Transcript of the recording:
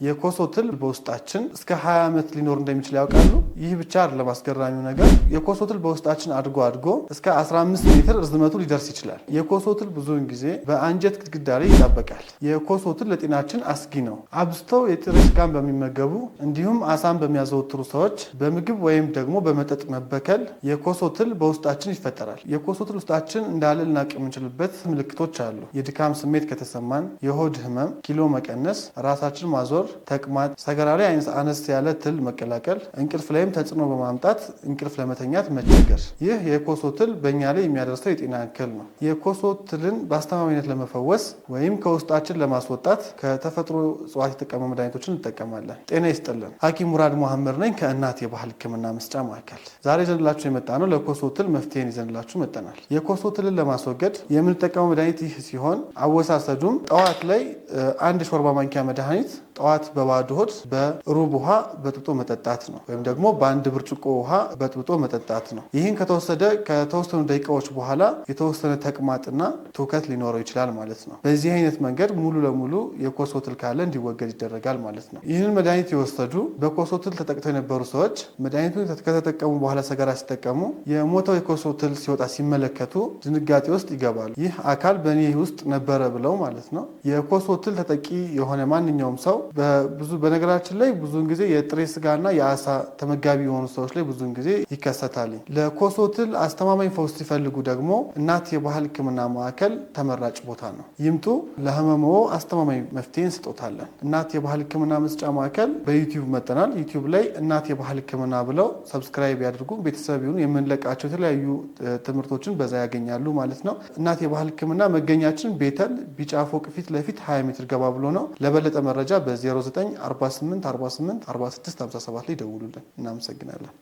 የኮሶ ትል በውስጣችን እስከ 20 ዓመት ሊኖር እንደሚችል ያውቃሉ? ይህ ብቻ አይደለም። አስገራሚው ነገር የኮሶ ትል በውስጣችን አድጎ አድጎ እስከ 15 ሜትር ርዝመቱ ሊደርስ ይችላል። የኮሶ ትል ብዙውን ጊዜ በአንጀት ግድግዳ ላይ ይጣበቃል። የኮሶ ትል ለጤናችን አስጊ ነው። አብዝተው የጥሬ ስጋን በሚመገቡ እንዲሁም አሳን በሚያዘወትሩ ሰዎች በምግብ ወይም ደግሞ በመጠጥ መበከል የኮሶ ትል በውስጣችን ይፈጠራል። የኮሶ ትል ውስጣችን እንዳለ ልናውቅ የምንችልበት ምልክቶች አሉ። የድካም ስሜት ከተሰማን፣ የሆድ ህመም፣ ኪሎ መቀነስ፣ ራሳችን ማዞር፣ ተቅማጥ፣ ሰገራ ላይ አነስ ያለ ትል መቀላቀል፣ እንቅልፍ ላይም ተጽዕኖ በማምጣት እንቅልፍ ለመተኛት መቸገር። ይህ የኮሶ ትል በእኛ ላይ የሚያደርሰው የጤና እክል ነው። የኮሶ ትልን በአስተማማኝነት ለመፈወስ ወይም ከውስጣችን ለማስወጣት ከተፈጥሮ እጽዋት የተቀመሙ መድኃኒቶችን እንጠቀማለን። ጤና ይስጥልን። ሐኪም ሙራድ መሐመድ ነኝ ከእናት የባህል ሕክምና መስጫ ማዕከል። ዛሬ ይዘንላችሁ የመጣ ነው ለኮሶ ትል መፍትሄን ይዘንላችሁ መጥተናል። የኮሶ ትልን ለማስወገድ የምንጠቀመው መድኃኒት ይህ ሲሆን አወሳሰዱም ጠዋት ላይ አንድ ሾርባ ማንኪያ መድኃኒት ጠዋት በባዶ ሆድ በሩብ ውሃ በጥብጦ መጠጣት ነው፣ ወይም ደግሞ በአንድ ብርጭቆ ውሃ በጥብጦ መጠጣት ነው። ይህን ከተወሰደ ከተወሰኑ ደቂቃዎች በኋላ የተወሰነ ተቅማጥና ትውከት ሊኖረው ይችላል ማለት ነው። በዚህ አይነት መንገድ ሙሉ ለሙሉ የኮሶ ትል ካለ እንዲወገድ ይደረጋል ማለት ነው። ይህንን መድኃኒት የወሰዱ በኮሶ ትል ተጠቅተው የነበሩ ሰዎች መድኃኒቱን ከተጠቀሙ በኋላ ሰገራ ሲጠቀሙ የሞተው የኮሶ ትል ሲወጣ ሲመለከቱ ድንጋጤ ውስጥ ይገባሉ። ይህ አካል በእኔ ውስጥ ነበረ ብለው ማለት ነው። የኮሶ ትል ተጠቂ የሆነ ማንኛውም ሰው በብዙ በነገራችን ላይ ብዙውን ጊዜ የጥሬ ስጋና የአሳ ተመጋቢ የሆኑ ሰዎች ላይ ብዙውን ጊዜ ይከሰታል። ለኮሶ ትል አስተማማኝ ፈውስ ሲፈልጉ ደግሞ እናት የባህል ሕክምና ማዕከል ተመራጭ ቦታ ነው። ይምጡ፣ ለህመሞ አስተማማኝ መፍትሄ እንስጦታለን። እናት የባህል ሕክምና መስጫ ማዕከል በ YouTube መጥተናል። YouTube ላይ እናት የባህል ሕክምና ብለው subscribe ያድርጉ፣ ቤተሰብ ይሁኑ። የምንለቃቸው የተለያዩ ትምህርቶችን በዛ ያገኛሉ ማለት ነው። እናት የባህል ሕክምና መገኛችን ቤተል ቢጫ ፎቅ ፊት ለፊት 20 ሜትር ገባ ብሎ ነው። ለበለጠ መረጃ በ0948 48 46 57 ላይ ደውሉልን። እናመሰግናለን።